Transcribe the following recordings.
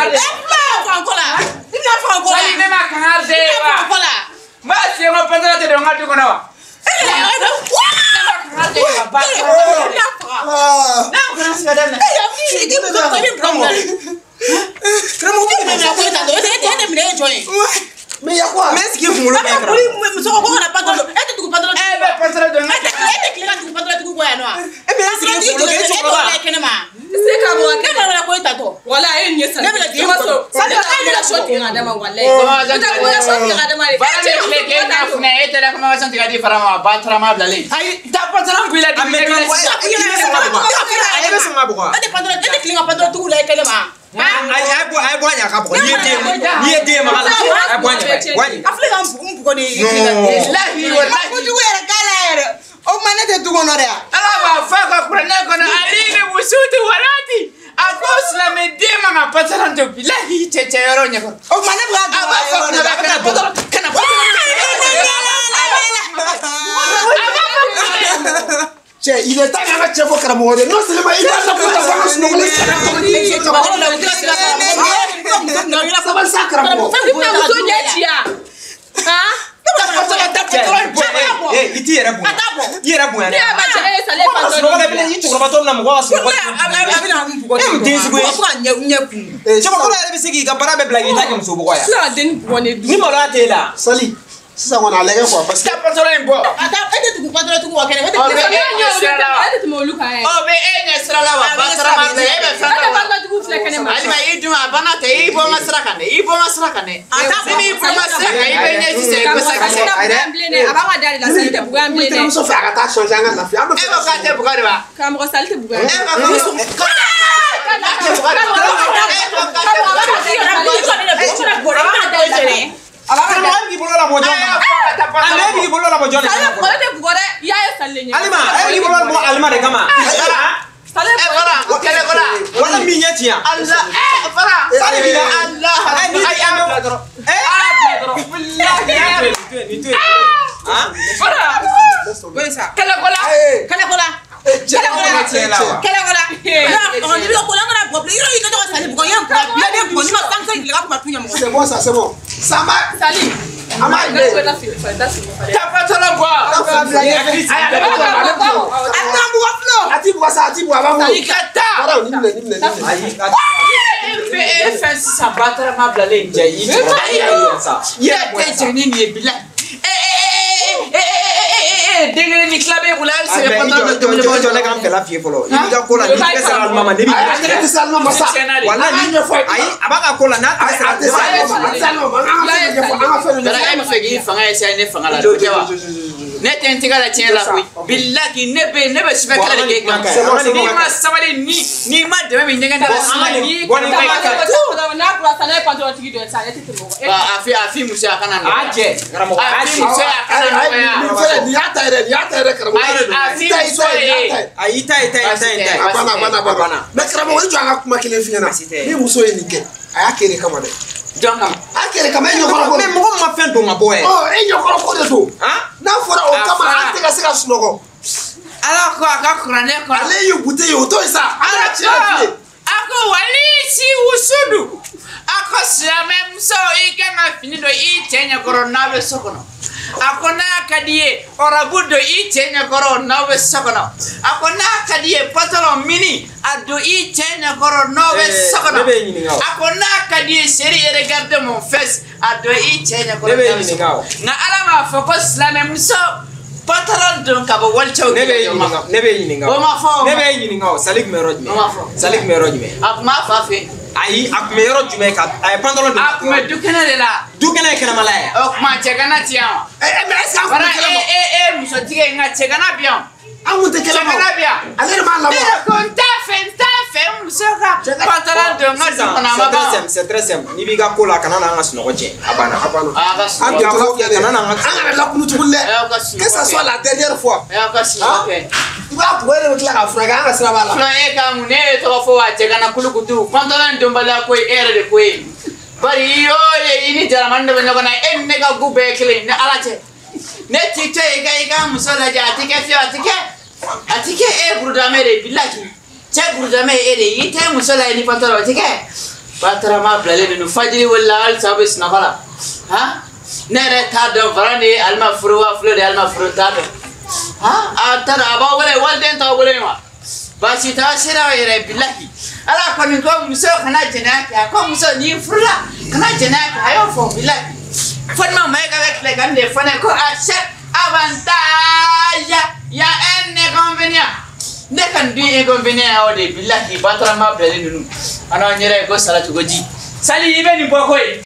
kangari. I bɛna fɔ n kɔ la. Sali ne ma kangari de ye wa. N b'a f'i ye ko pantalon tɛ don n ka du kɔnɔ wa. Ne ma kangari de ye wa ba. Ne ma kana sira daminɛ. Mais il y a quoi? Mais est-ce qu'il faut le faire? Il est temps que tu fasses. Non seulement il va Sali. Sisan kɔni a lajɛ quoi parce que. Taa pantalon in bɔ. A taa e tɛ tugu pantalon tigiw kɔ kɛnɛ. Ɔ mais e ɲɛ sira la wa. E tɛ tɛmɛ olu kan yɛ. Ɔ mais e ɲɛ sira la wa. Ba sira ma bila e bɛ fɛn dɔ la. E tɛ pantalon tigiw filɛ kɛnɛ ma. Alima i dun a banna tɛ i bɔ n ka sira kan dɛ i bɔ n ka sira kan dɛ. Ni m'i bɔ n ka sira kan i bɛ ɲɛ sisan i kosɛ kosɛ. A b'an ka da de la Sali tɛ bugu yan bilen dɛ. N terimuso fɛ a ka taa changer an ka lafiya. E ko k'a tɛ bugɔ de wa. Karamɔgɔ Sali tɛ bugɔ yan. E ko k'a tɛ bugɔ de wa. E ko k'a tɛ bugɔ de wa. Karamɔgɔ b'i bolo labɔ jɔn kama? Ale b'i bolo labɔ jɔn de kama? Ale tɛ bugɔ dɛ, i y'a ye Sali de ɲɛ. Alima, e b'i bolo labɔ Alima de kama? Fara, kɛlɛkɔla. Wala min ɲɛ ci yan. Allah, fara. Sali b'i la. Allah. Ayi, an bɛ bila dɔrɔn. Bilahi. Nin to yen. Fara. Kɛlɛkɔla. Kɛlɛkɔla. Kɛlɛkɔla. C'est bon ça, c'est bon. Ça m'a. Sali. Ama ile. Tapatala bɔ. Ati bugɔ sa, ati bugɔ a b'a bolo. I ka taa. Fara ni minɛ, ni minɛ, ni minɛ. E fɛn sisan batarama bilalen Cɛ i cɛ. I yɛrɛ tɛ jɛn ni nin ye bilahi. Den kelen ni tila b'e bolo hali sɛgɛ pantalon Jɔ jɔ jɔ ne ka n fɛla f'i ye fɔlɔ. I b'i ka ko la n'i tɛgɛ sera Alima ma ne b'i A tɛgɛ tɛ se Alima ma sa. Walahi ayi a b'a ka ko la n'a tɛgɛ sera A tɛ se Alima ma, a tɛ se Alima ma. An ka fɛn dɔ ɲɛfɔ, an ka fɛn dɔ Dara ɲɛfɔ. e bɛ fɛ k'i fanga essayer ne fanga la o tɛ wa? Ne tɛ n tɛgɛ la tiɲɛ la koyi. Bilahi ne bɛ ne bɛ sufɛ kɛlɛ de k'e kan. N'i ma sabali ni n'i ma dɛmɛ min ɲɛgɛn da la sisan n'i Bɔ nin kuma ka ɲi. N'a bɔra sa ne ye pantalon tigi dɔ ye sa ne tɛ tɛmɛ o kan. A fi muso a kana A nɔgɔya. jɛ karamɔgɔ A a fi jɛ. muso a kana nɔgɔya. Nin fɛnɛ nin y'a ta yɛrɛ, nin y'a ta yɛrɛ karamɔgɔ. Ayi, a fi muso ye. Ayi i ta ye ta ye ta ye ta ye. A banna, a banna, a banna. Mais karamɔgɔ i jɔ an ka kuma kelen f'i ɲɛna. tɛ. Ni muso ye nin kɛ, a y'a kɛ de kama dɛ. Jɔn kama? A y'a kɛ de kama e ɲɛkɔrɔ ko. Mais mɔgɔ min ma fɛn don ka bɔ yɛrɛ. Ɔ e ɲɛkɔrɔ ko de don. N'a fɔra o A kama fara. an tɛ ka se ka sunɔgɔ. Ala ko a ka kuranɛ kɔnɔ. Ale y'i goûter ye o to yen sa. An ka tiɲɛ f'i ye. A ko wali si wusudu. A ko silamɛmuso i kan ka fini don i cɛ ɲɛkɔrɔ n'a bɛ so kɔnɔ. A ko n'a ka di ye ɔrɔbu don i cɛ ɲɛkɔrɔ n'aw bɛ so kɔnɔ. A ko n'a ka di ye pantalon mini a don i cɛ ɲɛkɔrɔ n'aw bɛ so kɔnɔ. Ne b'e ɲininka o. A ko n'a ka di ye chérie regarde mon fesse a don i cɛ ɲɛkɔrɔ Ne b'e n'aw bɛ so ɲininka o. kɔnɔ. Nka Ala m'a fɔ ko silamɛmuso pantalon don ka bɔ walicɛw Ne b'e ɲininka ne b'e ɲininka O ma fɔ o. Ne b'e ɲininka o Sali tun bɛ yɔrɔ jumɛn? O ma fɔ. Sali tun bɛ yɔrɔ jumɛn? A tun b'a fa fɛ yen. Ayi a tun bɛ yɔrɔ jumɛn ka a ye pantalon don. A tun bɛ du kɛnɛ de la. Du kɛnɛ ye kɛnɛmala ye. O tuma cɛgana ti yan wa? Ɛ mais est-ce que an kun Fara tɛ kɛlɛ ma? e e musotigi ye nka cɛgana bi yan. An kun tɛ kɛlɛ ma. Cɛgana bi yan. Ale de m'a Ne lamɔ. yɛrɛ ko n t'a fɛ n t'a fɛ n muso ka pantalon don n ka du kɔnɔ a ma C'est très ban. simple, c'est très simple. N'i b'i ka ko la kana n'an ka sunɔgɔ tiɲɛ. A banna. A banna. A ka An sunɔgɔ tɛ tɔlɔ filɛ dɛ. Kana n'an ka An kana lakunu tuguni dɛ. A y'aw ka sunɔgɔ Que ça kɛ. soit la dernière fois. A y'aw ka sunɔgɔ kɛ. I b'a bugɔ e de bɛ tila k'a furakɛ an ka sira b'a la. Filan e ka mun ne ye tɔgɔ fɔ wa cɛgana kulukutu pantalon donbaliya ko ye e yɛrɛ de ko ye. Bari i y'o ye i ni jaramani dɔ bɛ ɲɔgɔn na e ni ne ka gu bɛɛ ye kelen ye ni Ala cɛ. Ne t'i to yen i ka muso lajɛ a ti kɛ fiyewu a ti kɛ. A ti kɛ e burudamɛ de ye bilahi. Cɛ burudamɛ ye e de ye i tɛ muso lajɛ ni pantalon o ti kɛ. Batarama bilalen ninnu fajiri wulila halisa aw bɛ sunɔgɔ la han ne yɛrɛ t'a dɔn fara ni alima furu wa filo de alima furu t'a dɔn han a t'a dɔn a b'aw wele waliden t'aw wele wa baasi t'aw sera aw yɛrɛ bilahi ala kɔni ko muso kana jɛnɛya kɛ a ko muso n'i furula kana jɛnɛya kɛ a y'o fɔ bilahi Fodima Maïga bɛ tile ka nin de fɔ ne ye ko à chaque avantage y a un inconvénient. Ne ka nin dun inconvénient y'aw de ye bilahi batarama bilalen ninnu an n'aw ɲɛda ye ko salatogo ji sali i bɛ nin bɔ koyi.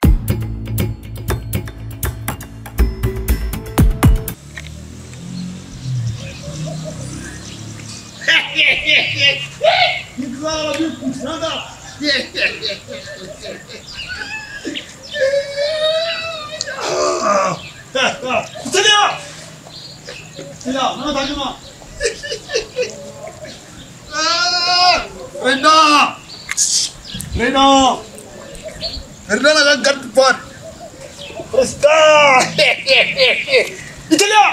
Rena! Rena la garde porte. Président! Italia!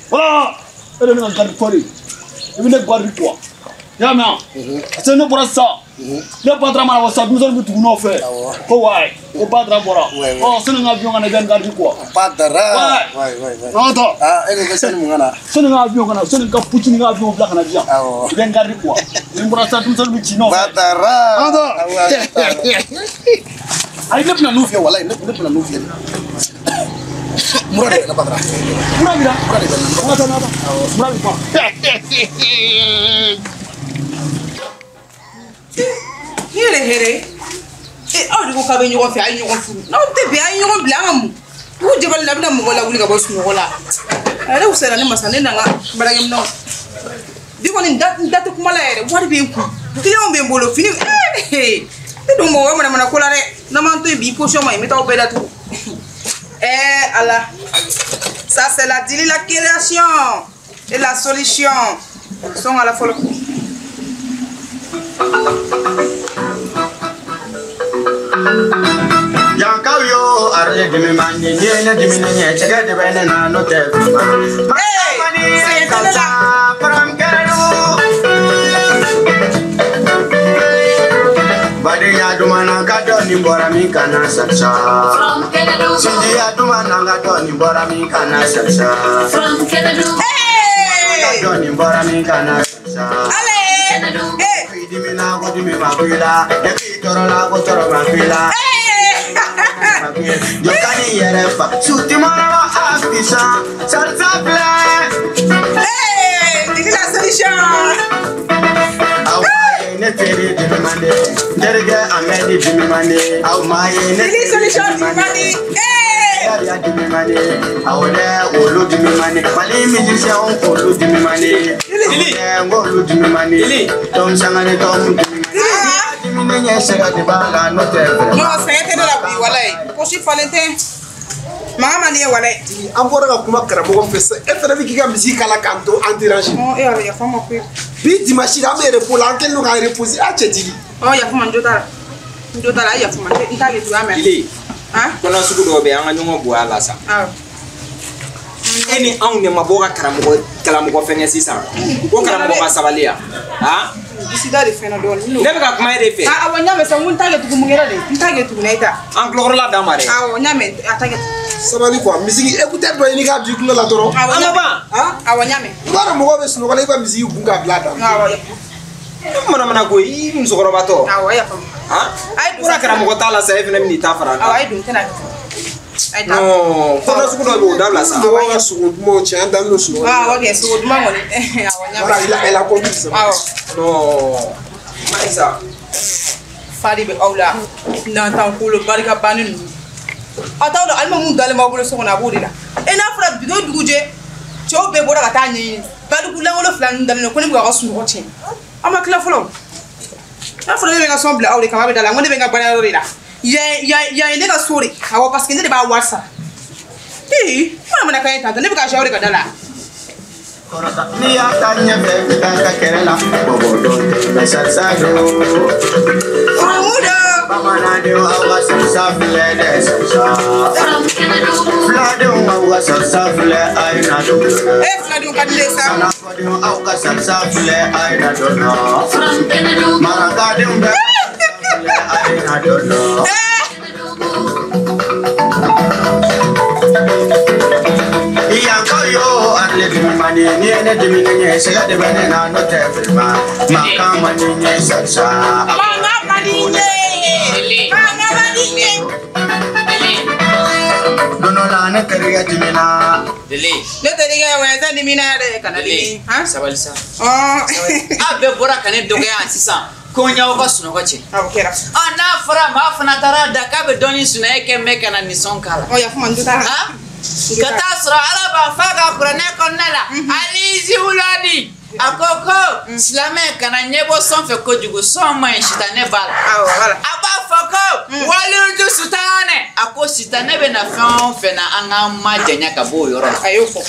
Voilà! Elle est une garde porte. Elle est une garde porte. Y'a mɛn parce que ne bɔra sisan ne Badara mana bɔ sisan denmisɛnnin bɛ tugu nɔfɛ ko wayi ko Badara bɔra ɔ sani n ka avion ka na i bɛ n garde quoi. Badara wayi tɔ. Aa e ko ko sani mun ka na. Sani n ka avion ka na sani n ka pucci ni n ka avion bila ka na di yan i bɛ n garde quoi ni n bɔra sisan denmisɛnnin bɛ ci nɔfɛ. Badara. Tɔ. Ayi ne bɛna n'u fiyɛ walayi ne bɛna n'u fiyɛ. Mura de bɛ na Badara. Mura b'i la. Mura de bɛ na. An ka taa n'a ta. Mura bɛ ban. Ni yɛrɛ hɛrɛ ye aw de ko k'aw bɛ ɲɔgɔn fɛ a ye ɲɔgɔn furu n'aw tɛ bɛn a ye ɲɔgɔn bila an ka mun dugu jɛbali la a bɛna mɔgɔ lawuli ka bɔ sunɔgɔ la a yɛrɛ wusayara ne ma sa ne n'an ka baarakɛminɛnw bi kɔni n da tɛ kuma la yɛrɛ wari bɛ n kun kiliyanw bɛ n bolo fini ne dun mɔgɔ bɛ manamana ko la dɛ n'an m'an to yen bi position ma ɲi n bɛ taa aw bɛɛ datugu ala ça c'est la dili la création et la solution sɔn ala fɔlɔ. Yankaw yo arle dimi mandi ni ne dimi ne nye chege de bene na no te kuma. Hey, salsa from Kerala. Badi ya dumana ka doni bora mi kana salsa. From Kerala. Sindi ya dumana ka doni bora mi kana salsa. From Kerala. Hey, doni bora mi kana salsa. Ale. Hey. Dimi na go dimi ma kuila, e toro la go toro ma kuila. Yo kani yere fa, suti mara afisa, salsa play. Hey, dili la solution. Aw ne teri dimi mande, derge amedi dimi mande, aw maye ne dili solution dimi mande. Hey, ya dimi mande, aw ne olu dimi mande, mali musicien olu dimi mande. Dili, olu dimi mande. Dili, tom sangane tom dimi mande. Non, sɛgɛn tɛ ne la bi walayi posi falen tɛ mankan man di ye walayi. An bɔra ka kuma karamɔgɔ fɛ sisan e fana bɛ k'i ka misi kala k'an to an déranger. E yɛrɛ yafa n ma koyi. Bi dimanche la an bɛ repos la an kɛlen don k'an reposer a cɛ tigi. Yafa n ma n jo t'a la n jo t'a la a ye yafa n ma n t'a kɛ tugun a mɛn. Dili kɔnɔ sugu dɔw bɛ yen an ka ɲɔgɔn bonya a la sa. E ni anw de ma bɔ ka karamɔgɔ fɛngɛ sisan ko karamɔgɔ ka sabali yan. Bisida de fɛnɛ dɔɔni. Ne bɛ ka kuma e de fɛ. Awɔ n y'a mɛn sa n ko n t'a kɛ tugun mun kɛra de n t'a kɛ tugun e ta. An tulokɔrɔla d'a ma dɛ. Awɔ n y'a mɛn a t'a kɛ tugun. Sabali quoi misiki écouteur dɔ ɲini k'a don i tulo la dɔrɔn. Awɔ n y'a mɛn. Awɔ n y'a mɛn. I b'a dɔn mɔgɔw bɛ sunɔgɔ la i ka misiki gun k'a bila a da. Awɔ. E manamana ko i musokɔrɔbatɔ. Awɔ e y'a faamu. Han? Bɔra karamɔgɔ t'a la sa e fɛnɛ bɛ n'i ta fara an kan. Awɔ a ye don n tɛna kɛ tugun. Non, kɔnɔ sugu dɔ bɛ yen o dabila sa. Mɔgɔw ka sogo dumanw cɛ an dalen don sunɔgɔ la. Awɔ kɛ sogo duman kɔni. Awɔ n y'a mɛn. Voilà, il a compris ça. Awɔ. Non, Maïssa. Fa de bɛ aw la n'an kolo barika banni ninnu. Aw t'aw dɔn alima mun dalen b'aw bolo so kɔnɔ a b'o de la. E n'a fɔra bi don dugu jɛ cɛw bɛɛ bɔra ka taa ɲɛɲini baliku lankolon fila ninnu dalen don ko ne bɛ k'aw ka sunɔgɔ tiɲɛ. Aw ma tila fɔlɔ. N'a fɔra ne bɛ n ka sɔn bila aw de kama a bɛ da la n ko ne bɛ n ka baarayɔrɔ de la. Yan ye ne ka so de awɔ parce que ne de b'a wari sara. Ee mana mana kan ye tantɔ ne bɛ ka aw de ka da la. N'i y'a ta ɲɛfɛ i bɛ taa ka kɛrɛ la bɔbɔ dɔn tɛ mɛ salsa don. Mamudu. Bamanandenw aw ka salsa filɛ dɛ salsa. ka salsa filɛ a ye na dɔn. E fila dun ka di ne sa. Sanafɔdenw aw ka salsa filɛ a ye na dɔn. Marakadenw bɛɛ filɛ a ye na dɔn. Yankaw yo ale dimi man di ni ye ne dimi ne ɲɛ sɛgɛ de bɛ ne na n'o tɛ firima mankan man di n ye salsa. Mankan man di n ye. Mankan man di n ye. Don dɔ la ne terikɛ dimina. Deli. Ne terikɛ wɛnzɛn dimina dɛ kana dimi. Sabali sa. A bɛɛ bɔra ka ne dɔgɔya yan sisan. Ko n y'aw ka sunɔgɔ cɛ. Awɔ kɛra. N'a fɔra maa fana taara da k'a bɛ dɔɔnin sunɔgɔ kɛ mɛ ka na nin sɔn k'a la. Ɔ yafama n tɛ taa. Ka taa sɔrɔ ala b'a fɔ a ka kuranɛ kɔnɔna la alizi wuladi a ko ko silamɛ kana ɲɛbɔ sɔn fɛ kojugu sɔn man ɲi sitanɛ b'a la. A b'a fɔ ko waliruju sitanɛ a ko sitanɛ bɛ na fɛn o fɛn na an k'an majanya ka bɔ o yɔrɔ la. A y'o fɔ.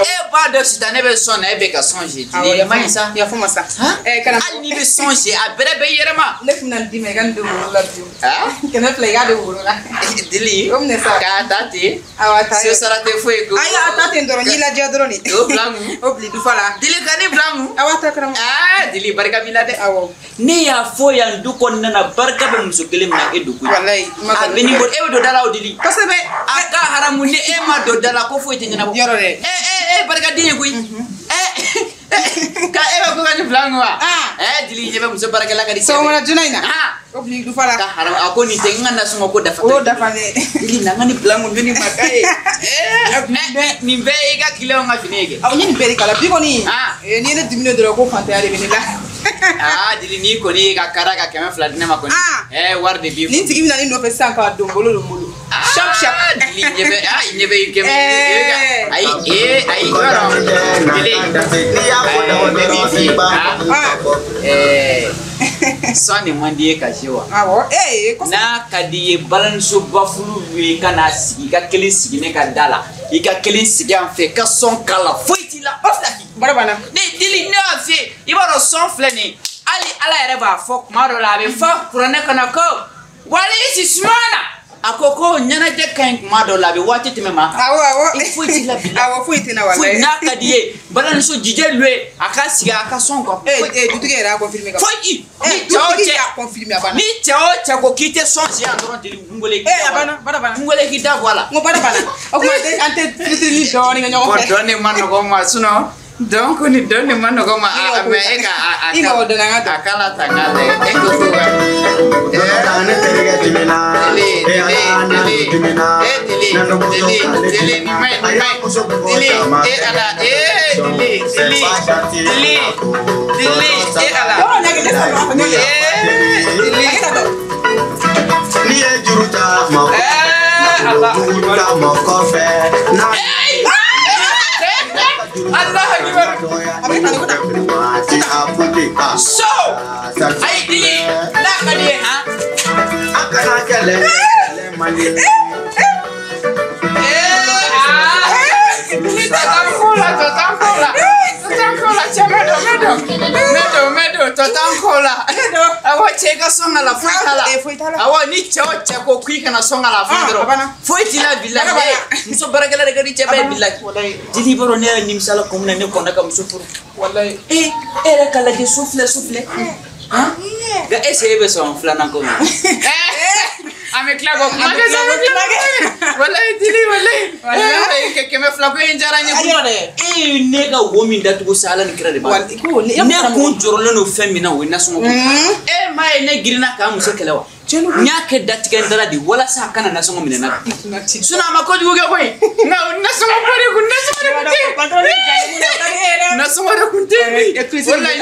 E b'a dɔn sitanɛ bɛ sɔn na e bɛ ka sɔn je. Nin man ɲi sa. Yafama sa. Hali n'i bɛ sɔn je a bɛrɛ bɛ i yɛrɛ ma. Ne tun bɛna nin d'i ma i ka nin don woro la bi. 200 i k'a don woro la. Dili. O minɛ sa. K'a ta ten. Awɔ a ta. Se sara tɛ foyi ko. Ayi a ta ten dɔrɔn n y'i ladiya dɔrɔn de. O bila mun. O bila dufa la. Dili ka ne bila mun. Awɔ a ta karamɔgɔ. Aa Dili barika b'i la dɛ. Awɔ. Ne y'a fɔ yan du kɔnɔna na barika bɛ muso kelen min na e dogo. Walayi. A bɛ n'i bolo e bɛ don da la o Dili. Kosɛbɛ. A ka haramu ni e ma don da la ko foyi tɛ ɲɛnabɔ. Yɔrɔ dɛ. E barika den ye koyi. Ka e bɛ ko ka nin bila n kun wa? Dili ɲɛ bɛ muso baarakɛla ka di. Sɔgɔmada joona in na. O bila dufa la. Ka haramu a ko nin tɛ n ka nasɔngɔ ko dafa. O dafalen. Dili na n ka nin bila n kun n bɛ nin ma k'a ye. Nin bɛɛ y'i ka kiliyanw ka fini ye kɛ. Awɔ n ye nin bɛɛ de kala bi kɔni. N'i ye ne diminen dɔrɔn ko fantanya de bɛ ne la. Dili n'i kɔni ye ka kara ka 200 di ne ma kɔni. Wari de b'i kun. Nin tigi bɛ na ne nɔfɛ sisan k'a don bolo don bolo. Chap chap. Dili ɲɛ bɛ ɲɛ bɛ i kɛmɛ. Ayi ayi yɔrɔ. Dili. Sɔn de man di ye ka se wa? Awɔ. N'a ka di ye balanso bafulu ye ka n'a sigi i ka kelen sigi ne ka da la i ka kelen sigi yan fɛ ka sɔn k'a la foyi t'i la. Baara banna. Ne Dili ne y'a f'i ye i b'a dɔn sɔn filɛ nin ye hali ala yɛrɛ b'a fɔ kuma dɔ la a bɛ fɔ kuranɛ kɔnɔ ko wali sisumana a ko ko ɲɛnajɛ ka ɲi kuma dɔ la a bɛ waati tɛmɛ maa kan. Awɔ awɔ. Foyi t'i la bi la. Awɔ foyi tɛ na walayi. Foyi n'a ka di ye balanso jijɛ lu ye a ka sigi a ka sɔn kɔ. Dutigi yɛrɛ y'a confirmer ka ban. Foyi ni cɛ o Dutigi cɛ y'a confirmer a banna. Ni cɛ o cɛ ko k'i tɛ sɔn si yan dɔrɔn Dili n wele k'i da A bɔ a la. banna baara banna. N wele k'i da bɔ a la. N ko baara banna. O tuma an tɛ fitinin dɔɔnin kɛ ɲɔgɔn fɛ. Bon dɔn de ma nɔgɔn ma sinon donc ni dɔn de ma nɔgɔn ma mais e ka a I mago dɔnna n ka dɔn. A k'a la ta n k'a lajɛ e ko ko ka. Ne terikɛ dimina. Dili Dili Dili Dili Dili nin ma ɲi nin ma ɲi Dili e ala Dili Dili Dili Dili e ala. Yɔrɔ ɲɛ kɛ ne sɔrɔ a fɔ ne ye. Dili. A kɛ ka dɔn. N'i ye juru ta ma Ala. Juru ta ma kɔfɛ. Allah akbar. So. Ayi Dili n'a ka di ye han. A kana kɛlɛ kɛlɛ man di. Dili tɔ t'an ko la tɔ t'an ko la tɔ t'an ko la cɛ mɛ don tɔ t'an ko la. Awɔ cɛ i ka sɔn ka la foyi t'a la. Foyi t'a la. Awɔ ni cɛ o cɛ ko k'i kana sɔn ka la foyi dɔrɔn. Foyi t'i la bilahi. Muso baarakɛla de ka di cɛ bɛɛ ye bilahi. Dili i b'a dɔn ne yɛrɛ nimisala kun min na ne kɔnna ka muso furu. Walayi. E yɛrɛ ka lajɛ so filɛ so filɛ. Nka est ce que e bɛ sɔn filanan ko ma? An bɛ tila k'o kuma kɛ sa an bɛ tila k'o kuma kɛ. Walayi Dili walayi. 200 ko in diyara n ye koyi. E ye ne ka wo min datugu sa ala ni kira de b'a dɔn. Ne kun jɔrɔlen don fɛn min na o ye nasɔngɔ ko ye. E m'a ye ne girinna k'a muso kɛlɛ wa? N y'a kɛ datigɛ n dala de walasa a kana nasɔngɔ minɛ n na. Sinon a ma kojugu kɛ koyi. Nka nasɔngɔ ko de kun nasɔngɔ de kun tɛ yen. Nasɔngɔ de kun tɛ yen. Walayi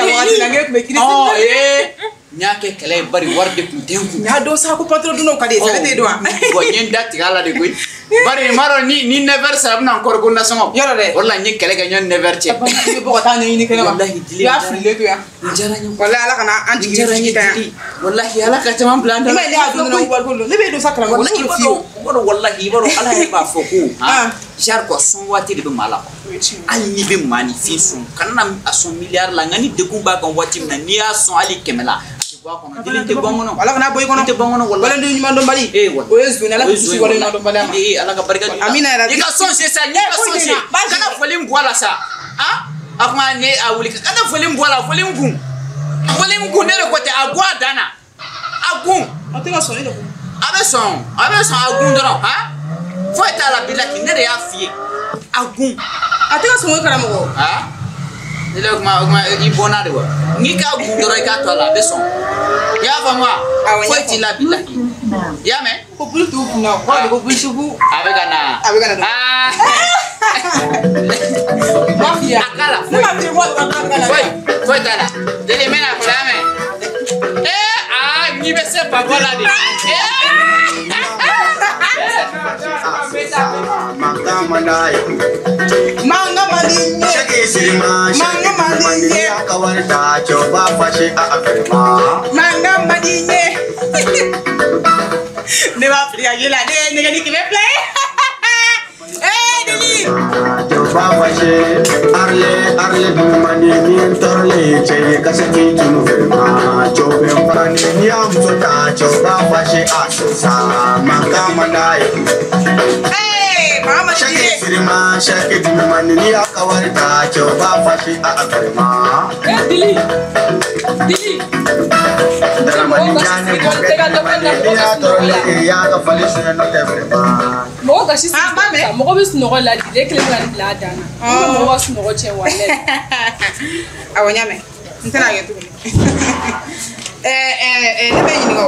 n y'a kɛ kɛlɛ ye bari wari de kun tɛ n kun. N y'a dɔn sa ko patron dunnaw ka di ye sa ne t'e dɔn wa. Bon n ye n da tigɛ a la de koyi. Bari n m'a dɔn ni 9h sera a bɛna n kɔrɔ ko nasɔngɔ. Yɔrɔ dɛ. O de la n ye kɛlɛ kɛ n ye 9h cɛ. I bɛ bɔ ka taa ɲɛɲini kɛnɛ ma. Walahi Dili. I b'a fililen to yan. N diyara n ye. Walahi ala kana an jigi Diyara n ye jigi tan yan. Dili. Walahi ala ka caman bila an da I la. m'a ye ne y'a dun dɔrɔn wari ko don ne b'e don sa karamɔgɔ ne Walahi t'o i b'a f'i ye. dɔn i b'a dɔn walahi i b'a dɔn ala yɛrɛ b'a fɔ ko han genre quoi sɔn waati de bɛ maa la quoi. Hali n'i bɛ maa ni fin sɔn kana na a sɔn miliyari la nka ni degun b'a kan waati min na n'i y'a sɔn hali 100 la. bɔ a kɔnɔ. Dili tɛ bɔ n kɔnɔ. Ala kana bɔ i kɔnɔ. I tɛ bɔ n kɔnɔ walahi. Waleden ɲuman dɔnbali. Ee walahi. O ye zon ye, Ala k'i kisi wale ɲuman dɔnbaliya ma. Ee Ala ka barika don i la. Amina yarabi. I ka sɔn se sa, n'i ka sɔn se. Kana foli bɔ a la sa. Han? A kuma ne a wuli kana foli bɔ a la, foli kun. Foli kun ne de ko tɛ, a gun a dan na. A gun. A tɛ ka sɔn ne de ko. A bɛ sɔn, a bɛ sɔn a gun dɔrɔn, han? Foyi t'a la bilahi, ne de y'a f'i ye. A gun. A tɛ ka sɔn o karamɔgɔ. Han? Ne le kuma i bɔnna de wa? N'i k'a gun dɔrɔn i k'a to a la, a bɛ sɔn. I y'a faamu wa? Foyi t'i la bilahi. I y'a mɛn? Ko bulu t'u kunna, o kɔrɔ de ko bulusugu. A bɛ ka na. A bɛ ka na. Aa. M'a f'i ye. A k'a la. Ne m'a f'i ye ko a bɛ ka na. Foyi foyi t'a la. Deli n bɛna fɔlɔ, i y'a mɛn? Ee aa n'i bɛ se papa la de. Manga man di n ye. Manga man di n ye. Manga man di n ye. Ne b'a fili ka k'i la, ne ye nɛgɛ ni 200 ye. Ee Deli. Ee maa ma di n ye. Eh Dili. Dili. Mɔgɔ kasi mɔgɔ bɛ sunɔgɔ la Dili, e kelen bɛ ka nin bila a dan na. I bɛ mɔgɔ ka sunɔgɔ tiɲɛ walahi. Awɔ n y'a mɛn. N tɛna kɛ tuguni. Ne bɛ ɲininka o.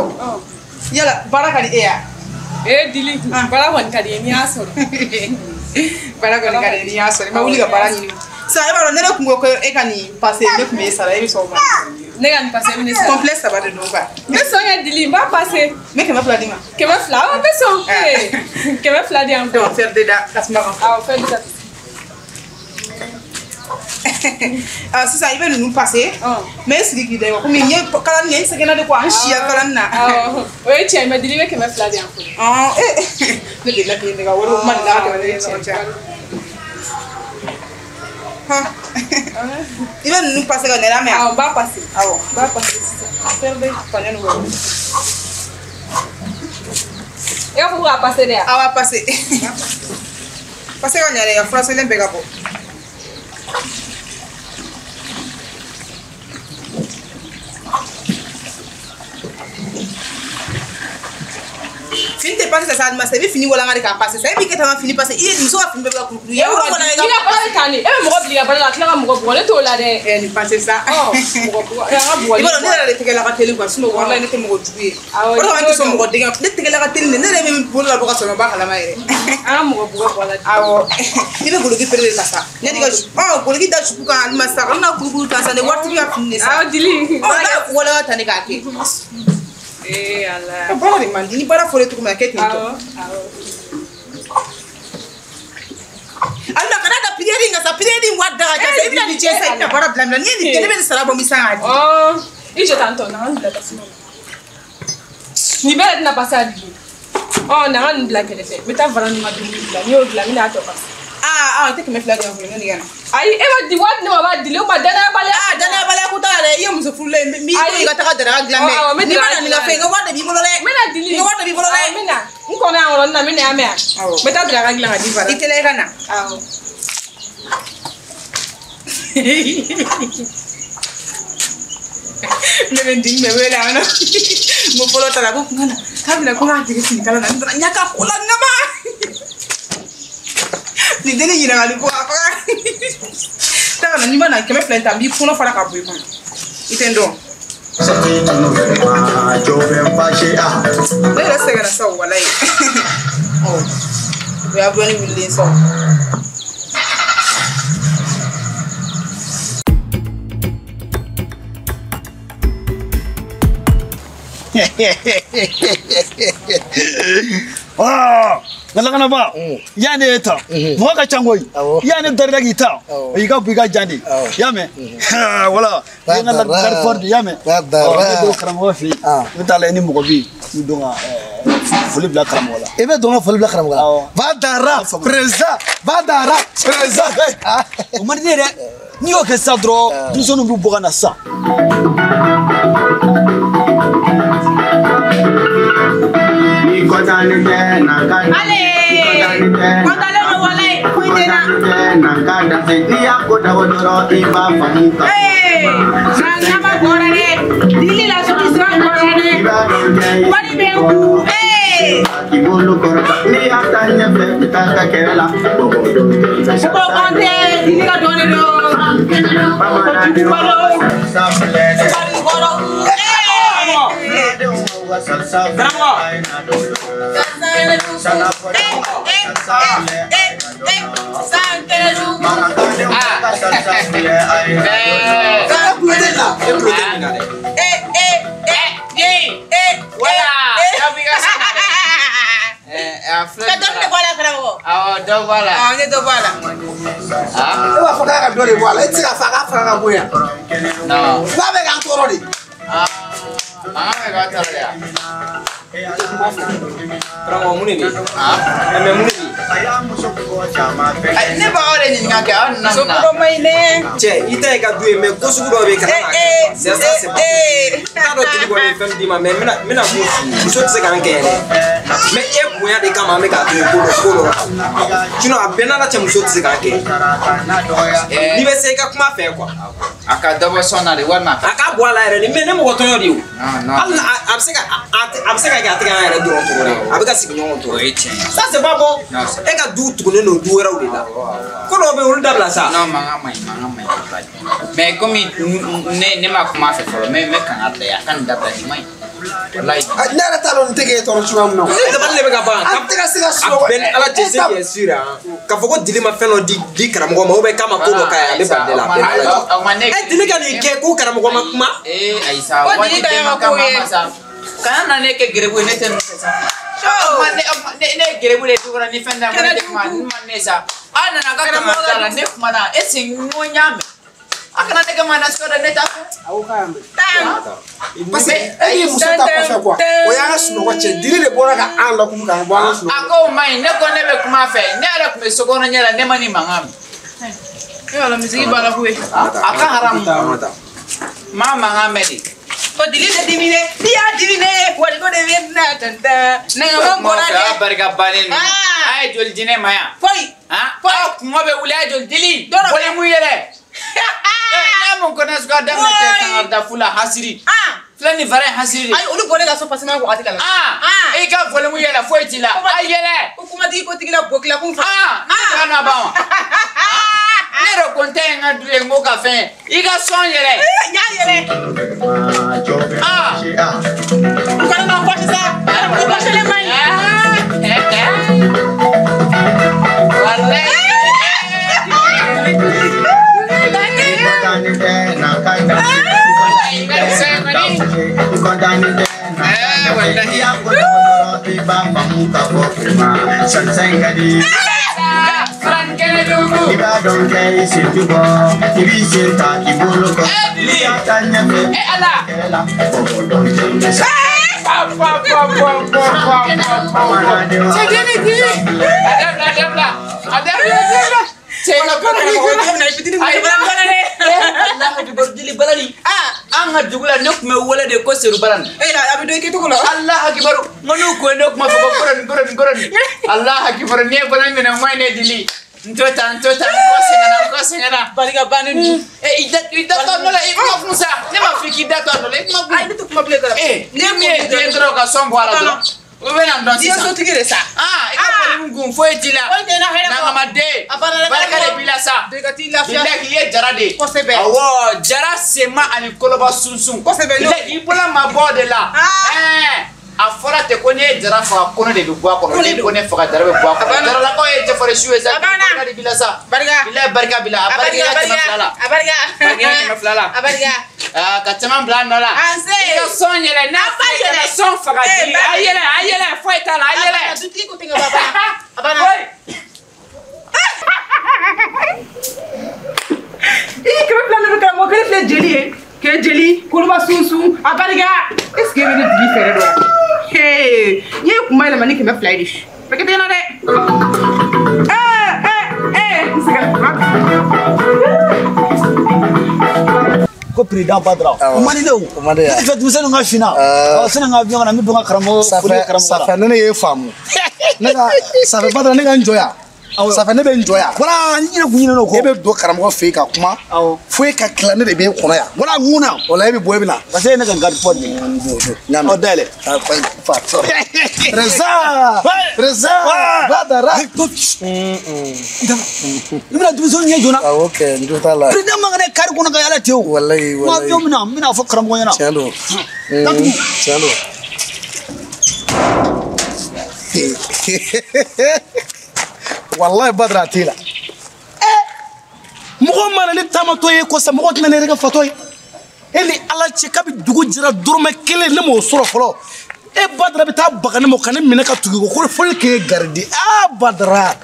Yala baara ka di e ye wa? Eh Dili, baara kɔni ka di n ye n'i y'a sɔrɔ. Baara kɔni ka di n ye n'i y'a sɔrɔ. I ma wuli ka baara ɲini. Sisan e b'a dɔn ne de kun ko ko e ka nin passer ne kun b'e sara, e bɛ sɔn o ma? Ne ka nin passer e bɛ ne sara. Complet 3 de don quoi. N bɛ sɔn kɛ Dili, n b'a passer. N bɛ 200 d'i ma. 200 awɔ n bɛ sɔn. 200 di yan. Donc fer de da tasuma kan. Awɔ fer de da. Ah sisan i bɛ ninnu passer. N bɛ sigi k'i da komi n ye kalani kɛ, n sɛgɛnna de quoi, n siya kalani na. Awɔ o ye tiɲɛ ye mais Dili i bɛ 200 di yan fɔlɔ. Ne delila k'i ɲininka wari ko kuma delila ka tɛmɛ ne ni ɲɔgɔn cɛ. I bɛ ninnu passer ka na mɛn? Awɔ n b'a passer. Awɔ n b'a passer sisan. Fer de paɲɛ nin kɔrɔ. I b'a fɔ ko k'a passer de wa? Awɔ a passer. Passer ka ɲa dɛ, ka furaselen bɛɛ ka bɔ. Fini tɛ passer sa sa, i bɛ fini walanga de k'a passer sa, e b'i kɛ tan ka fini passer, i ye muso ka fini bɛɛ bɛ ka kurukuru. E bɛ ka passer tan de, e bɛ mɔgɔ bila i ka baara la ka tila ka mɔgɔ bugɔ, ne t'o la dɛ. Nin passer sa. Mɔgɔ bugɔ, an ka bugɔli. I b'a dɔn ne yɛrɛ de tɛgɛla ka teli quoi, sinon walahi ne tɛ mɔgɔ jugu ye. O de kama ne tɛ sɔn mɔgɔ dɛgɛ, ne tɛgɛla ka teli de, ne yɛrɛ bɛ bolo labɔ ka sɔrɔ n ma bɔ a kalama yɛrɛ. An ka mɔgɔ bugɔ bɔ la. Awɔ, i bɛ goloki pere de ta sa, yanni ka goloki da jugu kan alima sa, kana kurukuru ta sa, ne waritigi ka fini de sa. Awɔ Dili. N'a walanga ta ne k'a kɛ. Eh Ala. Baara de man di, ni baara fɔra cogo min na kɛ ten tɔ. Alima kana da prière in kan sa, prière in wari da ka ca sa, i bɛna nin tiɲɛ sa, i bɛna baara bila min na, n'i ye nin kɛ ne bɛ nin sara bɔ n bɛ san k'a di. I jɔ tan tɔ, na n ka nin bila tasuma na. Nin bɛɛ de tɛna passer a Dili. Na n ka nin bila kɛrɛfɛ, n bɛ taa Varan ma dumuni dilan, n'i y'o dilan n bɛna a tɔ passer. Aa i tɛ 200 di yan fɔlɔ, ne ka na. Ayi e ma di wari di ne ma, a b'a dili, o ma danayabaliya. Aa danayabaliya ko t'a la dɛ, i ye muso furulen ye, n b'i to yen i ka taga daraka dilan mɛ. N'i ma na nin ka fɛn, i ka wari de b'i bolo dɛ. N bɛna dili. I ka wari de b'i bolo dɛ. N bɛna, n kɔnɔ yan yɔrɔnin na, n bɛna yan mɛn yan. N bɛ taa daraka dilan ka di Varan. I teliya i ka na. Awɔ. Ne bɛ n dimi bɛ wele yan nɔ. N ko fɔlɔ ta la ko n ka na, k'a bɛna ko n k'a dege finikala na, n taara n y'a ka ko la ŋama. Nin dennin ɲininkali ko a faga. Taa ka na, n'i ma na 200 in ta, n b'i kɔnɔ fara ka bɔ i kɔnɔ. I tɛ n dɔn. Ne yɛrɛ sɛgɛnna sa o walayi. O y'a dɔɔnin wulilen sa o. Lakanaba, ya ne ta, mɔgɔ ka ca koyi, ya ne darida k'i ta, i ka bɔ i ka jan de, y'a mɛn, wala, n ka garde de, y'a mɛn, ne don karamɔgɔ fɛ yen, n bɛ taa lajɛ ni mɔgɔ bɛ yen, n bɛ don ka foli bila karamɔgɔ la. I bɛ don ka foli bila karamɔgɔ la. Badara, président, Badara, président. O man di ne ye dɛ, n'i y'o kɛ sisan dɔrɔn, denmisɛnninw bɛ bɔ ka na sisan. Allez, kɔntalen don walayi foyi tɛ na. Ee, nama bɔra dɛ, dili la solution bɔra dɛ, wari bɛ n kun. Ee. Ko kɔntɛ, dili ka dɔɔnin don. Ko jugu balo. Wari kɔrɔ. Ka dɔ de bɔ a la karamɔgɔ. Awɔ, dɔ bɔ a la. Awɔ, ne dɔ bɔ a la. E b'a fɔ k'a ka dɔ de bɔ a la, e tɛ se k'a fɔ a k'a fara ka bɔ yan. Non. F'a bɛ k'an tɔɔrɔ de. Mankan bɛ k'aw tɔɔrɔ de wa? Karamɔgɔ mun de bɛ yen? Mais mun de bɛ yen? Ne b'aw de ɲininka kɛ aw nana mun na? Somɔgɔ ma ɲi dɛ. Cɛ i ta ye ka du ye mais ko sugu dɔw bɛ yen kana n'a kɛ. C'est ça, c'est pas possible. N t'a dɔn dili kɔni ye fɛn min d'i ma mais n bɛna mun f'i ye, muso tɛ se k'an kɛɲɛ dɛ. Mais e bonya de kama an bɛ k'a to yen ko dɔ la. Sinon a bɛɛ n'Ala cɛ muso tɛ se k'an kɛɲɛ. N'i bɛ se i ka kuma fɛ quoi. A ka dɔ bɔ sɔn na de walima. A ka bɔ a la yɛrɛ de mais ne mɔgɔ tɔɲɔ de ye o. Hali a bɛ se ka a bɛ se ka kɛ a tɛ k'an yɛrɛ dɔrɔn tɔgɔ dɛ. A bɛ ka sigiɲɔgɔnw tɔɔrɔ. O ye tiɲɛ ye. Ça c'est pas bon. E ka du tugunnen don du wɛrɛw de la. Ko dɔw bɛ yen olu dabila sa. Non, mankan man ɲi, mankan man ɲi. Mais komi ne ma kuma a fɛ fɔlɔ, mais n bɛ kangari da ye a ka nin dabila nin man ɲi. Walayi. Ne yɛrɛ t'a dɔn nin tɛ k'e tɔɔrɔ cogoya min na. Ne dabali de bɛ ka ban. An tɛ ka se ka sunɔgɔ. A bɛɛ ni Ala cɛ c'est bien sûr hein. K'a fɔ ko dili ma fɛn dɔ di karamɔgɔ ma ou bien k'a ma ko dɔ k'a ye a bɛ ban ne la a bɛɛ ni Ala cɛ. E dili ka nin kɛ ko karamɔgɔ ma kuma. Ee ayi sa, Ko waati dili ta bɛɛ ye ma ma ko kama ye. ma sa. Kana na ne kɛ gerebu ye, ne tɛ ninnu fɛ sa. Ne ye gerebu de ye du kɔnɔ ni fɛn d'a ma ne tɛ kuma ni ma ne sa. Aw nana ka kangari da la ne kumana est ce que n ko n y'a mɛn? A kana ne kɛ maa nasugu dɔ ne t'a fɛ. Awɔ k'a y'a mɛn. Parce que e y'i muso ta kɔfɛ quoi. O y'an ka sunɔgɔ tiɲɛ. Dili de bɔra ka an lakunu k'an bɔ an ka sunɔgɔ. A ko o man ɲi, ne ko ne bɛ kuma a fɛ, ne yɛrɛ tun bɛ so kɔnɔ ɲɛ la ne ma nin mankan mɛn. E wala misigi b'a la koyi. A ka haramu. Ma mankan mɛn de. Ko dili tɛ dimi dɛ, n'i y'a dimi dɛ, waliko de bɛ na tantan. Nɛgɛma bɔra dɛ. Aw barika bannen ninnu. A ye joli di ne ma yan. Foyi. Aw kɔngɔ bɛ wuli a ye joli dili. Bɔli mun yɛrɛ. Ne mun kɔnɔ suguya daminɛ tɛ kangari da fu la hasiri. Filɛ nin fara ye hasiri de. Ayi olu bɔlen ka so pasema wagati la. I ka volume yɛlɛ foyi t'i la. A yɛlɛ. Ko kumatigi ko tigi la bo kila kun fa. Ne tɛ ka na ban wa. Ne yɛrɛ ko n tɛ n ka du ye n ko ka fɛn i ka sɔn yɛlɛ. N y'a yɛlɛ. N kɔni ma fɔ sisan. O kɔselen man ɲi. Walayi. An ka dugu la ne tun bɛ wele de ko Seru Balani. A bɛ dɔn i kɛcogo la. Alahu akibaru n ko n'u ko ye ne tun b'a fɔ ko koroni koroni koroni. Alahu akibaru n'i ye balani minɛ n ko ye ne dili. N to tan n to tan n kɔ sɛgɛnna n kɔ sɛgɛnna. Barika bannen dun. I da to a nɔ la i kuma kun sa ne m'a fɔ k'i da to a nɔ la i kuma kun. Ayi ne tɛ kuma bilen dɔrɔn. Ne min ye den dɔrɔn ka sɔn bɔ a la dɔrɔn. O bɛ na dɔn sisan. I ye sotigi de sa. I ka foli kun foyi t'i la. Foyi tɛ n na hɛrɛ kɔ. Nangamaden. A banna dɛ. Barika de b'i la sa. Bɛɛ ka t'i lafiya. Bilahi i ye jara de ye. Kosɛbɛ. Awɔ jara sema ani koloba sunsun. Kosɛbɛ. Bilahi i bolola ma bɔ o de la. A fɔra ten ko n'i ye jara faga kɔnɔ de bɛ bɔ a kɔnɔ. N'i ko ne faga jara bɛ bɔ a kɔnɔ. Jaralakaw ye cɛfarin su ye sa. A banna. Barika de b'i la sa. Barika. Bilahi barika b'i la. A barika i ka 200 la. A barika. Barika i ka 200 la. A barika. Ka caman bila a nɔ la. An se. I ka sɔn yɛlɛ n'a fɔ i kana sɔn faga jiri. A yɛlɛ a yɛlɛ foyi t'a la a yɛlɛ. A banna dutigi ko ten ka ban. A banna. I 200 de bɛ karamɔgɔ kelen filɛ jeli ye. Kɛ jeli koloba sunsun a barika. Est ce que e bɛ ne dili fɛɛrɛ dɔn? Hey, n ye kuma yɛlɛma ni 200 ye de. Bɛɛ kɛ tɛ na dɛ. N sɛgɛn. Ko président Badara. O man di dɛ o. O man di Ne tɛ fɛ denmisɛnninw ka finna. Ɔ sani n ka avion ka na n bɛ don n ka karamɔgɔ foli karamɔgɔ la. Ça fait ne ne ye faamu. Ne ka ça fait Badara ne ka n jɔ yan. Ça fait ne bɛ n jɔ yan. Voilà n yɛrɛ kun ɲinɛna o kɔ. E bɛ don karamɔgɔ fɛ yen ka kuma. Awɔ. Fo e ka tila ne de b'e kɔnɔ yan. Voilà n kunna. O la e bɛ bɔ e bɛ na. Parce que e ye ne ka garde corps de ye. Ɔ Ɔ dayɛlɛ. Président. Président. Badara. I bɛna denmisɛnninw ɲɛ joona. Awɔ kɛ n jo t'a la. Président man ka ne kari kɔnɔ ka yala ten o. Walayi N ka walayi. avion bɛ na n bɛna fɔ karamɔgɔ ɲɛna. Tiɲɛ don. Datugu. Tiɲɛ don. Wallahi Badara a t'e la. Mɔgɔ mana ne taamatɔ ye ko sa mɔgɔ tɛna ne yɛrɛ kɛ fatɔ ye. E ni Ala cɛ kabi dugu jɛra dɔrɔmɛ kelen ne m'o sɔrɔ fɔlɔ. E Badara bɛ taa baga ne ma ka ne minɛ ka tugu i kɔ ko fo ne k'e garidi. Aa Badara.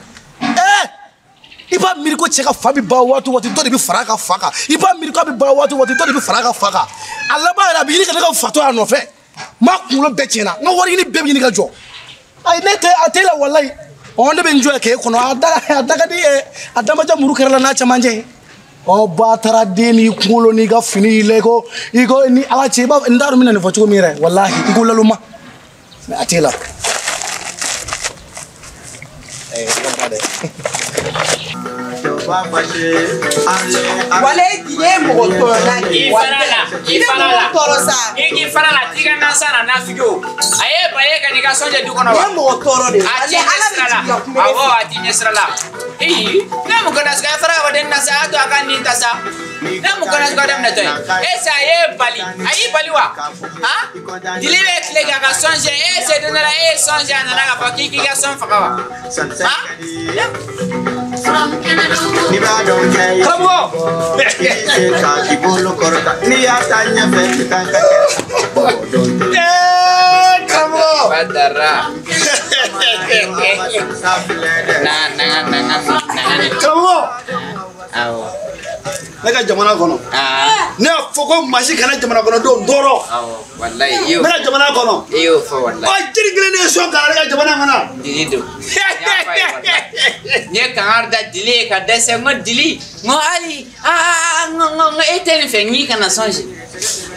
I b'a miiri ko cɛ ka fa bɛ ban waati o waati dɔ de bɛ fara a ka fa kan. I b'a miiri k'a bɛ ban waati o waati dɔ de bɛ fara a ka fa kan. A laban yɛrɛ a bɛ ɲini ka ne ka fatɔ a nɔfɛ. N b'a kunkolo bɛɛ tiɲɛna. N ka wari ɲini bɛɛ bɛ ɲini ka jɔ. Ayi ne tɛ a t'e la walayi. Ɔ ne bɛ n jɔ yan k'e kɔnɔ a da ka di a damaja muru kɛra la n'a cɛmancɛ ye. Ɔ Batara den n'i kunkolo n'i ka fini y'i la i ko ni Ala cɛ i b'a n t'a dɔn n bɛna nin fɔ cogo min yɛrɛ walahi i ko laloma mais a t'e la. Wale ye mɔgɔ tɔɔrɔla de ye. I fara la, i fara la. I bɛ mɔgɔ tɔɔrɔ sa. I fara la, t'i ka nansan na nafigi o. A ye ba ye ka n'i ka sɔn jɛ du kɔnɔ wa? I ye mɔgɔ tɔɔrɔ de ye. A t'i ɲɛ sira la. Awɔ, a t'i ɲɛ sira la. Eyi, ne mun kana sugu a fara ka bɔ den na sa, a to a ka nin ta sa. Ne mun kana sugu a daminɛ tɔ ye. E sa a ye bali, a y'i bali wa? Han? Dili bɛ tile k'a ka sɔn jɛ, e se don dɔ la e ye sɔn jɛ a nana k'a fɔ k'i k'i ka sɔn faga wa? Han? Karamɔgɔ. Karamɔgɔ. Badara. Na na na na na. Karamɔgɔ. Awɔ. Ne ka jamana kɔnɔ. Ne y'a fɔ ko maa si kana jamana kɔnɔdenw tɔɔrɔ. Awɔ walayi i y'o. Ne ka jamana kɔnɔ. I y'o fɔ walayi. Ɔ jiri kelen de ye sɔn k'a la ne ka jamana kɔnɔ. Dili don. N ye kangari da Dili ye ka dɛsɛ n ko Dili n ko hali aa n ko e tɛ nin fɛ n k'i kana sɔn si.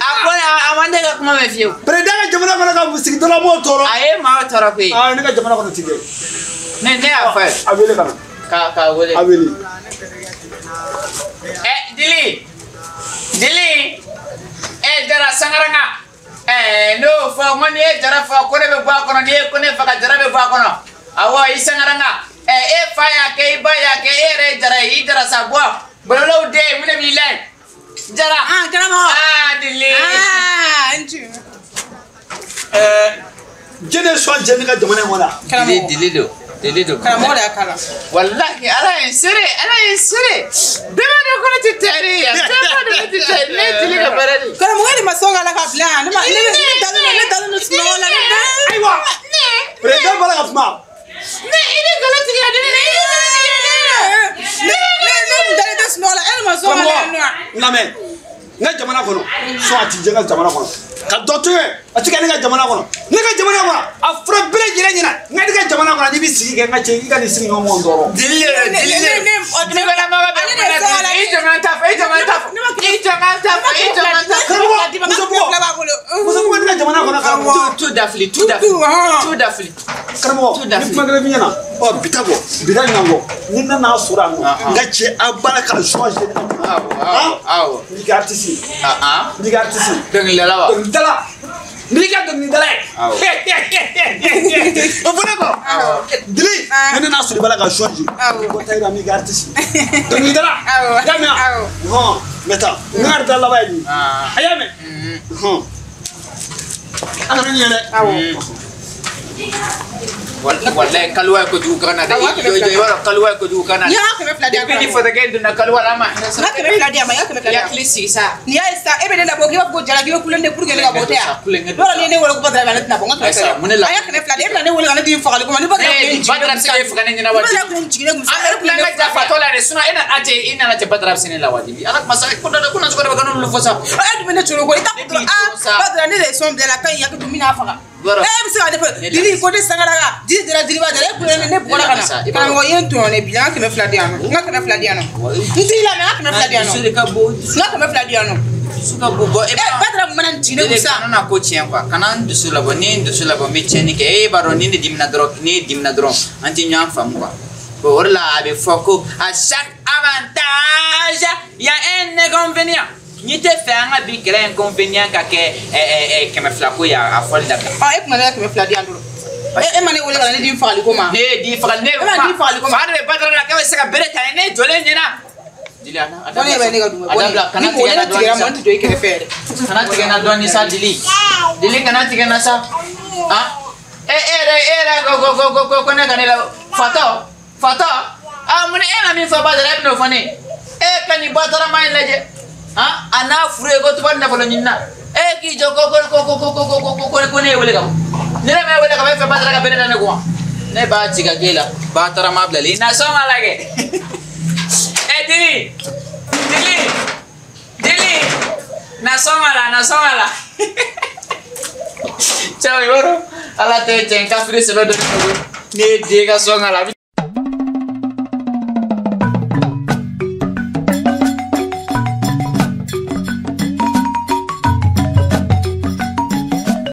A ko a ma ne ka kuma mɛn fiyewu. Président ka jamana kɔnɔ ka sigidala mɔgɔw tɔɔrɔ. A ye maaw tɔɔrɔ koyi. Aa ne ka jamana kɔnɔ ti kɛ. Ne y'a fɔ a ye. A wele ka na. K'a wele. A wele. Dili Dili Jara Sangaranga n'o fɔ n ko n'i ye Jara fɔ ko ne bɛ bɔ a kɔnɔ n'i ye ko ne faga Jara bɛ bɔ a kɔnɔ awɔ i Sangaranga e fa y'a kɛ i ba y'a kɛ e yɛrɛ ye Jara ye i Jara sa bɔ bɔlɔlɔw den mun de b'i la yen Jara. Karamɔgɔ. Dili. N ci. Jɛnɛ sɔn jɛ ne ka jamana in kɔnɔ. Dili Dili don. Dili don. Karamɔgɔ de y'a k'a la. Walahi Ala ye n seere Ala ye n seere bɛɛ b'a dɔn ko ne tɛ tɛri ye bɛɛ b'a dɔn ne tɛ tɛri ne ye Dili ka baara de ye. Karamɔgɔ de ma sɔn k'a la k'a bila yan ne ma ne dalen don ne dalen don sunɔgɔ la ne bɛɛ. Ayiwa. Président bɔra ka kuma. Ne i bɛ nkalon tigɛ ne la i bɛ nkalon tigɛ ne la. Ne kun dalen tɛ sunɔgɔ la e de ma sɔn k'a la yan nɔ. N lamɛn n ka jamana kɔnɔ sɔn a ti jɛ n ka jamana kɔnɔ ka dɔ to yen a ti kɛ ne ka jamana kɔnɔ ne ka jamana kɔnɔ a fɔra bɛɛ lajɛlen ɲɛna n ka ne ka jamana kɔnɔ n'i bɛ sigi kɛ n ka cɛ i ka nin sigi ɲɔgɔn tɔɔrɔ. Dili yɛrɛ Dili yɛrɛ ne bɛ maga bɛ kuma na i jɔ n ta fɔ i jɔ n ta fɔ i jɔ n ta fɔ i jɔ n ta fɔ. Muso bugɔ muso bugɔ ne ka jamana kɔnɔ karamɔgɔ. Tu dafili tu dafili tu dafili. Karamɔgɔ ni kuma kelen f'i ɲɛna ɔ bi ta bɔ bi ta ɲinan kɔ ni ne n'a sɔrɔ a nɔ n ka cɛ a baara ka changer ne ka jamana kɔnɔ. Awɔ. N b'i kɛ artiste ye. N b'i kɛ artiste ye. Dɔnkilidala wa. Dɔnkilidala. N b'i kɛ dɔnkilidala ye. Awɔ. O fɔ ne kɔ. Dili ni ne n'a sɔrɔ i b'a la ka changer. Awɔ. Ko Tahira n b'i kɛ artiste ye. Dɔnkilidala. Awɔ. I y'a mɛn wa? Awɔ. Hɔn n bɛ taa n ka arita laban ye nin ye. A y'a mɛn. Hɔn. A kana ɲinɛ dɛ. Awɔ. Wallahi kaluwa ye kojugu kan na dɛ. Awɔ, I b'a dɔn kaluwa ye kojugu kan na. N'i y'a 200 di yan. Depuis ni fɔtɔkɛ in donna kaluwa la an ma hinɛ N ka 200 di yan ma, n ka 200 di yan. Hakili sigi sa. N'i y'a ye sisan e bɛ ne labɔ k'i b'a fɔ ko Jara k'i bɛ kulonkɛ pour que ne ka bɔ tɛ yan. Kulonkɛ don Yɔrɔ ni ye ne wele ko Badara ne tɛna bɔ n ka 200 Ayisa, mun de la- A y'a 200 di e bɛna ne wele ka ne di fagali ko ma ni Badara kun ye n jigin Badara bɛ se k'e faga ne ɲɛna waati. Ni Badara kun ye n jigin ne kun An bɛ kulonkɛ ja fatɔ la dɛ sinon e nana cɛ i nana cɛ Badara bɛ se ne la wajibi. Ala kuma sa ko dɔ ko nasugu dɔ bɛ ka n'olu fɔ sa. E dun bɛ ne coron ko i t'a fɔ dɔrɔn aa Badara ne de ye sɔn bila la ka ɲi hakili to min n'a faga. Yɔrɔ. E bɛ se ka ne fɔ Dili ko ne Sangaraka Dili dira Diliba jara e kulonkɛ ne bɔra ka na karamɔgɔ i ye n tɔɲɔ ne bi n ka 200 di yan nɔ n ka 200 di yan nɔ n t'i lamɛn n ka 200 di yan nɔ Muso de ka bon. n ka 200 di yan nɔ. Dusu ka bon bɔn. Badara mana nin ci ne kun sa. Kana na ko tiɲɛ quoi, kana n dusu labɔ. Ni n dusu labɔ n bɛ tiɲɛni kɛ. E b'a dɔn ni ne dimina dɔrɔn, ne dimina dɔrɔn an tɛ ɲɔgɔn faamu quoi. Bon o de la a bɛ fɔ ko à chaque avantage il y a un inconvénient. N'i tɛ fɛ an ka bi kɛlɛ inconvénient ka kɛ 200 ko ye a fɔli dabila. Ɔ e kun ma ne ka 200 di yan dɔrɔn. E ma ne wele ka na ne di fagali ko ma. Ne ye di fagali ne. E ma di fagali ko ma. Fa de bɛ Badara la k'e bɛ se ka bere ta ne jɔlen ɲɛna. Dili a dabila. Ne bɛ ne ka dun. A dabila kana tigɛ na dɔɔni sa. Ne tɛ jɔ i kɛrɛfɛ yɛrɛ. Kana tigɛ na dɔɔni sa Dili. Dili kana tigɛ na sa. Ah e yɛrɛ ko ne ka ne la fatɔ fatɔ. Ah mun e ma min fɔ Badara e bɛ n'o fɔ ne ye. E ka nin Badara ma in lajɛ. Ah a n'a furu ye ko tubabu nafolo ɲinina. E k'i jɔ ko ne ye wele ka bɔ. Ni ne ma wele ka bɔ e fɛ Badara ka bere da ne kun wa. Ne b'a ci ka k'e la. Badara ma bilalen. Na sɔn ka lajɛ. Eh Dili Dili Dili na sɔn a la na sɔn a la. Cɛw yɔrɔ ala tɛ cɛ n kafiri sɛbɛ dɔ ne ye den ka sɔn a la.